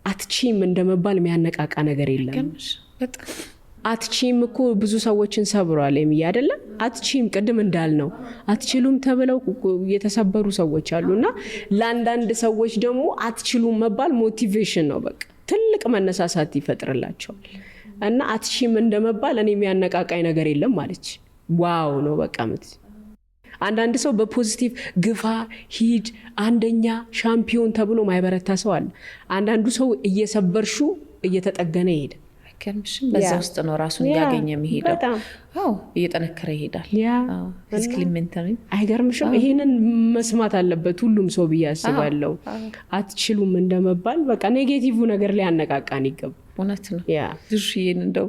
አትችይም እንደመባል የሚያነቃቃ ነገር የለም። ገርምሽ በጣም። አትችይም እኮ ብዙ ሰዎችን ሰብሯል። የሚያ አይደለም፣ አትችይም፣ ቅድም እንዳልነው አትችሉም ተብለው የተሰበሩ ሰዎች አሉ። እና ለአንዳንድ ሰዎች ደግሞ አትችሉም መባል motivation ነው፣ በቃ ትልቅ መነሳሳት ይፈጥርላቸዋል። እና አትችይም እንደመባል እኔ የሚያነቃቃኝ ነገር የለም ማለች wow ነው በቃ ምት። አንዳንድ ሰው በ positive ግፋ፣ ሂድ፣ አንደኛ፣ ሻምፒዮን ተብሎ ማይበረታ ሰው አለ። አንዳንዱ ሰው እየሰበርሹ እየተጠገነ ይሄድ። አይገርምሽም? በዛ ውስጥ ነው ራሱን እያገኘ የሚሄደው። በጣም። አዎ፣ እየጠነከረ ይሄዳል። Physically, mentally። አይገርምሽም? ይሄንን መስማት አለበት ሁሉም ሰው ብዬ አስባለሁ። አትችሉም እንደመባል በቃ negative ነገር ሊያነቃቃን ይገባል። እውነት ነው። ዝርሽዬን እንደው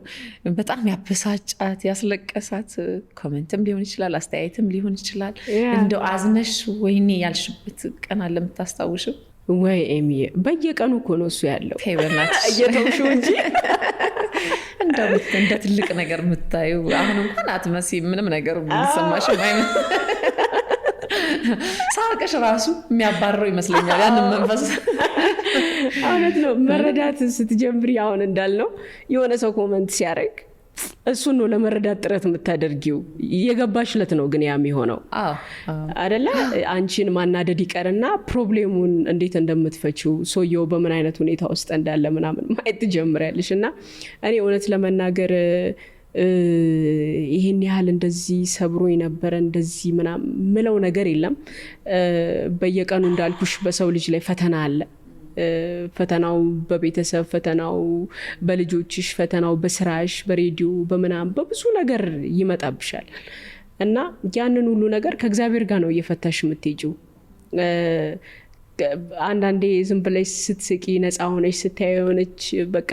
በጣም ያበሳጫት፣ ያስለቀሳት comment ም ሊሆን ይችላል፣ አስተያየትም ሊሆን ይችላል። እንደው አዝነሽ ወይኔ ያልሽበት ቀን አለ የምታስታውሽው? ወይ ኤሚዬ፣ በየቀኑ እኮ ነው እሱ ያለው። ተይ በእናትሽ። እየተውሽው እንጂ። እንደው እንደ ትልቅ ነገር የምታዩ አሁን እንኳን አትመሲም፣ ምንም ነገር የሚሰማሽም አይመስልም። ሳቅሽ ራሱ የሚያባርረው ይመስለኛል ያንን መንፈስ። እውነት ነው። መረዳት ስትጀምሪ አሁን እንዳልነው የሆነ ሰው comment ሲያደርግ እሱን ነው ለመረዳት ጥረት የምታደርጊው። የገባሽለት ነው ግን ያ የሚሆነው አደለ? አንቺን ማናደድ ይቀርና problem ኡን እንዴት እንደምትፈችው፣ ሰውየው በምን አይነት ሁኔታ ውስጥ እንዳለ ምናምን ማየት ትጀምሪያለሽ። እና እኔ እውነት ለመናገር ይሄን ያህል እንደዚህ ሰብሮ የነበረ እንደዚህ ምናምን ምለው ነገር የለም። በየቀኑ እንዳልኩሽ በሰው ልጅ ላይ ፈተና አለ። ፈተናው በቤተሰብ፣ ፈተናው በልጆችሽ፣ ፈተናው በስራሽ፣ በሬዲዮ፣ በምናምን በብዙ ነገር ይመጣብሻል እና ያንን ሁሉ ነገር ከእግዚአብሔር ጋር ነው እየፈታሽ የምትሄጂው። አንዳንዴ ዝም ብለሽ ስትስቂ ነፃ ሆነሽ ስታዪ የሆነች በቃ